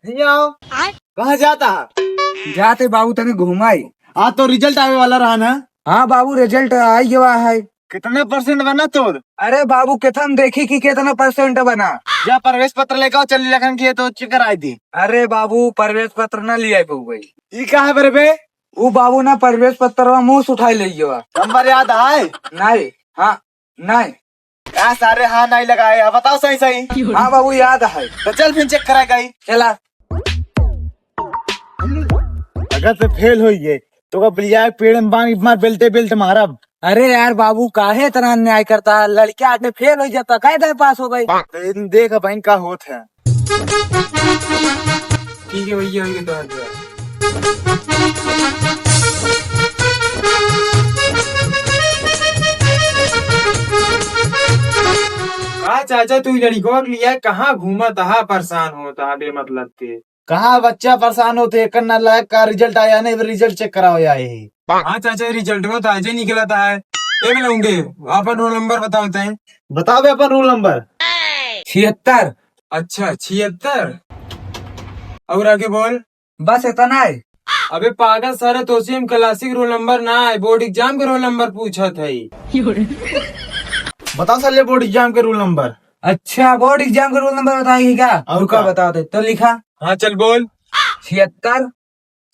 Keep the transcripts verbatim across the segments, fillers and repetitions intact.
नहीं आओ। कहाँ जाता है? जाते बाबू, तनी घुमाई। आज तो result आवे वाला रहा ना? हाँ बाबू, result आई गवा है। कितने percent बना तोर? अरे बाबू, केतन देखी कि केतना percent बना। जा प्रवेश पत्र लेकर आओ, चल लखन की तो check कराई दी। अरे बाबू, प्रवेश पत्र ना लिया गो भाई। ई का है बरे बे? ऊ बाबू ना प्रवेश पत्रवा मुंह से उठाई ले गवा। नंबर याद है? नहीं। हाँ, नहीं। का सारे हाँ नहीं लगाए, अब बताओ सही सही। हाँ बाबू, याद है। तो चल फिर check करा गई। चला। अगर ते फेल होई गए, तो का बिलिया के पेड़ में बांध मार, बेल्टे बेल्ट मारब। अरे यार बाबू, काहे इतना अन्याय करता है? लड़का आके फेल हो जाता, काहे दे पास हो गई? तो इन देख अब इनका होत है। ठीक है भैया, ये तो आ गया। का चाचा, तू लड़कों के लिए कहाँ घूमत हा, परेशान होत हा बेमतलब के? कहाँ बच्चा परेशान होते, एक ना लायक का result आया नहीं, result check कराओ आए ही। हाँ चाचा, result में तो आज ही निकला था है। एक लौंडे, अपन roll number बताओ तैं। बताओ बे अपन roll number। छिहत्तर। अच्छा, छिहत्तर। और आगे बोल। बस इतना है। अबे पागल सारे, तोसे हम classic roll number ना है, board exam के roll number पूछत है। बताओ साले board exam के roll number। अच्छा, board exam के roll number बताएगी क्या? और रुका, का? बता दे तो, लिखा। हाँ चल बोल। छिहत्तर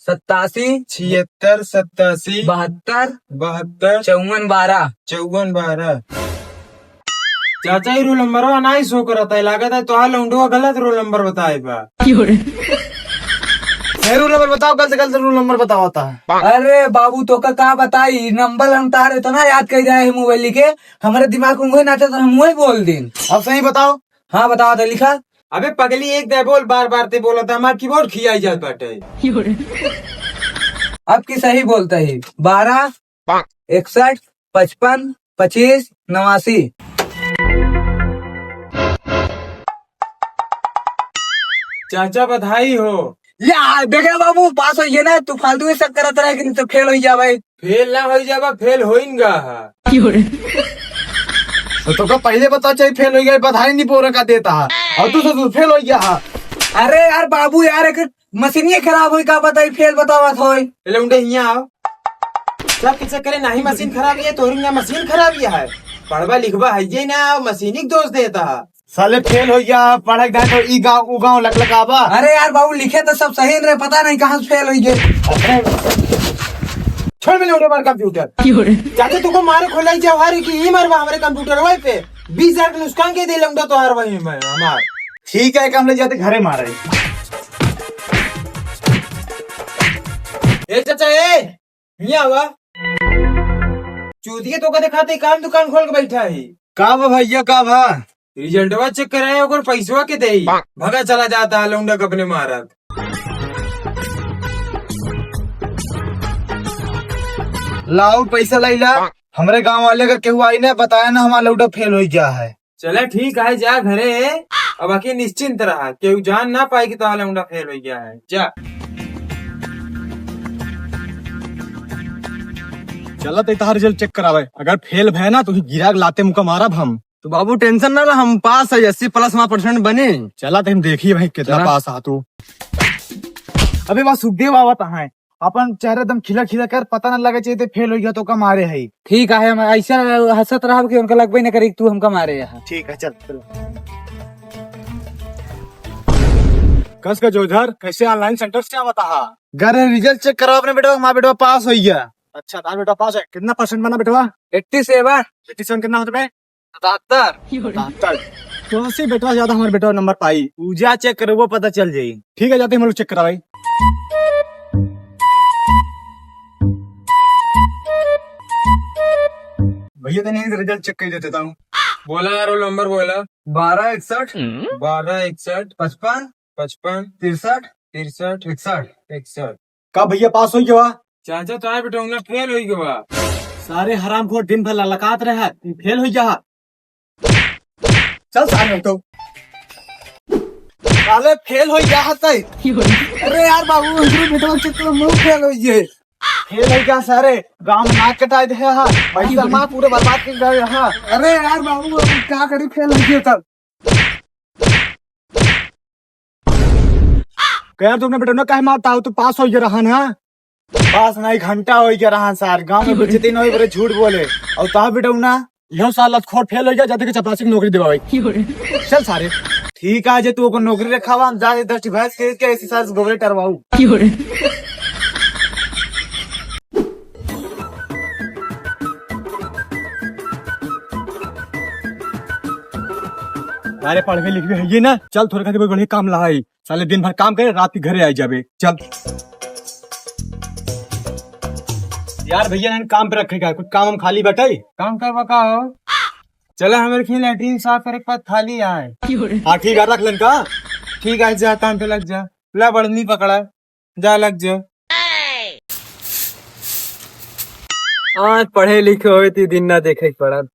सत्तासी छिहत्तर सत्तासी बहत्तर बहत्तर चौवन बारह। चौवन बारह। चाचा, ई roll नंबरवा नाई show करत है, लागत है तोहार लौंडवा गलत roll number बताए बा। सही roll number बताओ, गलत गलत roll number बताओ होता है। अरे बाबू, तोका का बताई, ई number हम तार इतना याद कर जाए हैं mobile के, हमारे दिमाग में वही नाचत, हम वही बोल दिन। अब सही बताओ। हाँ, बताओ तो, लिखा। अबे पगली, एक दे बोल, बार बार ते बोलत है, हमार keyboard खियाई जात बाटे। अब की सही बोलता है, बारह इकसठ पचपन पच्चीस नवासी। चाचा बधाई हो। या देखे बाबू, पास हो गया ना, तू फालतू में शक करत रहे कि नहीं तो फेल हो जा भाई। फेल ना होई जाबा, फेल होइन गा हा। तो तोका पहिले बताओ चाहिए, फेल होइ गया, बधाई नहीं पोरा का देता हा। और तू तो तू फेल होइ गया हा। अरे यार बाबू यार, एक मशीनिये खराब होई का बताई, फेल बतावत होई। ए लौंडे हियाँ आओ। सब किसे करे नाही मशीन खराब है, तोरी ना मशीन खराब है। पढ़बा लिखबा है ये ना, मशीनी के दोष देता हा। साले फेल होइ गया, पढ़े गए तो ई गाँव, ऊ गाँव लकलकाबा। अरे यार बाबू, लिखे तो सब सही रहे, पता नहीं कहाँ से फेल होइ गए। छोड़ मिले उड़े मार computer। चाचा, तुको मारे खोलाई जवाहर की ही मारबा हमरे computer वही पे। बीस हजार के नुकसान के दे लूंगा तोहार वही में हमार। ठीक है, काम ले जाते घरे मारे। ए चाचा, ए, हियाँ आवा। चूतिया तोका देखाते काम दुकान खोल के बैठा है। का बा भैया, का बा? रिजल्टवा चेक कराए, ओकर पैसवा के देई। भगा चला जाता है लौंडा के अपने मारत। लाओ पैसा लैला। हमरे गाँव वाले का केहू आई ना, बताया ना हमारा लौंडा फेल होइ गया है। चला ठीक है, जा घरे। अब आके निश्चिंत रहा, केहू जान ना पाई कि तोहार लौंडा फेल होइ गया है। जा। चला तो तोहार रिजल्ट चेक करावे, अगर फेल भय ना तो गिरा के लाते मुका मारब हम। तो बाबू टेंशन ना ला, हम पास है, अस्सी प्लस हमारा परसेंट बने। चला तो हम देखिए भाई कितना चला। पास आ तू। अबे बा सुखदेव आवत है, अपन चेहरा एकदम खिला खिला कर, पता ना लगे चाहिए तो फेल होइ गया तो का मारे है। ठीक है, हम ऐसा हंसत रहब कि उनका लगबे न करे कि तू हमका मारे है। ठीक है, चल, चल। कस का जोधर, कैसे online center से आवत हा? घर रिजल्ट चेक कराओ अपने बेटवा, हमारा बेटवा पास होइ गया। अच्छा, तार बेटवा पास है, कितना परसेंट बना बेटवा? एट्टी सेवन। एट्टी सेवन कितना होता बे? सतहत्तर। सतहत्तर। तो से बेटवा ज्यादा हमारे बेटवा नंबर पाई। ऊ जा चेक करे, वो पता चल जाई। ठीक है, जाते हम लोग चेक करावाई। भैया, तनी रिजल्ट चेक कर देता हूँ। बोला, रोल नंबर बोला। बारह इकसठ। बारह इकसठ। पचपन। पचपन। तिरसठ। तिरसठ। इकसठ। इकसठ। का भैया पास होइ गवा? चाचा, तोहार बेटौना फेल होइ गवा। सारे हरामखोर दिन भर ललकात रहे, ई फेल होइ जा। चल सारे तो। साले फेल होइ जा हतै। अरे यार बाबू, इधर बेटवा चक्कर में फेल होइ गए। फेल होइ जा सारे, गांव में नाक कटाई दे हा। पैसा मार पूरे बर्बाद कर गए हा। अरे यार बाबू, अब का करी, फेल होइ गए तब। कह यार, तू अपने बेटौना काहे मारता हो? तू पास होइ गया रहा ना? पास नहीं, घंटा होइ गया रहा सार। गाँव में बेइज्जती नहीं, बड़े झूठ बोले। और तोहार बेटौना? इहो सार लतखोर फेल होइ गया, जाते के चपरासी की नौकरी देवावे। चल सारे। ठीक है, जे तू ओकर नौकरी रखावा, हम जाके दस ठी भैंस खरीद के इसी सार से गोबरे टरवाऊ। अरे पढ़बे लिखबे है ये ना, चल थोड़े खातिर बढ़िया काम ला है। साले दिन भर काम करे, रात के घरे आई जाबे। चल यार भैया, इन्हें काम पे रखे का, कुछ काम हम खाली बैठे। काम करवा का हो? चला हमारे खेल लैट्रिन साफ करे के बाद खाली आए। हाँ ठीक है, रख लेन का। ठीक है, जा काम पे लग जा। ला बढ़नी पकड़ा, जा लग जा। आज पढ़े लिखे होई ती दिन ना देखे के पड़त।